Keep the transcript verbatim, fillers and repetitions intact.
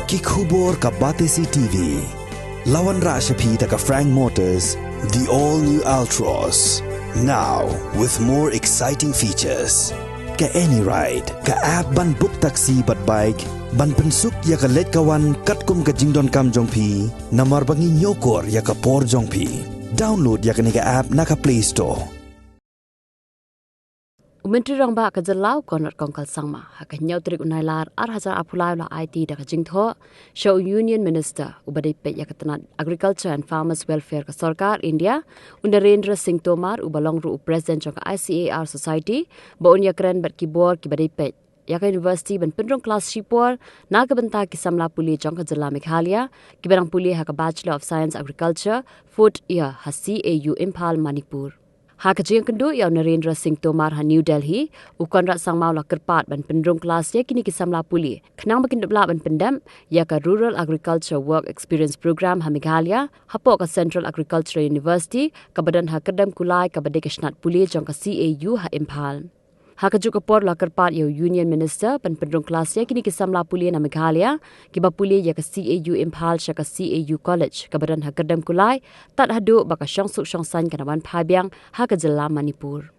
Ki khubor ka Batesi T V. La wanrah sha phi da ka Frank Motors, the all new Altroz. Now, with more exciting features. Ka AnyRide, ka app ban book taxi bad bike, ban pynsuk ïa ka leit ka wan katkum ka jingdonkam jong phi, namar ba ngi ñiewkor ïa ka por jong phi. Download ïa kane ka app na ka Play Store. U Myntri Rangbah ka jylla u Conrad Kongkal Sangma, ha ka hynñiew tarik u Nailar, ar hajar arphew lai u la aiti da ka jingthoh sha u Union Minister uba dei peit ïa ka tnat Agriculture and Farmers Welfare ka sorkar India, u Narendra Singh Tomar, uba long ruh u President jong ka I C A R Society, ba un ïakren bad ki bor kiba dei peit ïa ka university ban pynrung klas shipor na ka bynta ki samla pule jong ka jylla Meghalaya kiba dang pule ha ka Bachelor of Science Agriculture, fourth year, ha C A U Imphal, Manipur. Ha ka jingïakynduh ïa u Narendra Singh Tomar ha New Delhi, u Conrad Sangma u la kyrpad ban pynrung klas ïa kine ki samla pule, khnang ba kin ïoh lah ban pyndep ïa ka Rural Agriculture Work Experience Program ha Meghalaya, hapoh ka Central Agricultural University, kaba don ha Kyrdemkulai, kaba dei ka shnat pule jong ka C A U ha Imphal. Ha kajuh ka por u la kyrpad ïa u Union Minister ban pynrung klas ïa kine ki samla pule na Meghalaya kiba pule ïa ka C A U Imphal sha ka C A U College kaba don ha Kyrdemkulai, tad haduh ba ka shongsuk shongsaiñ kan wan phai biang ha ka jylla Manipur.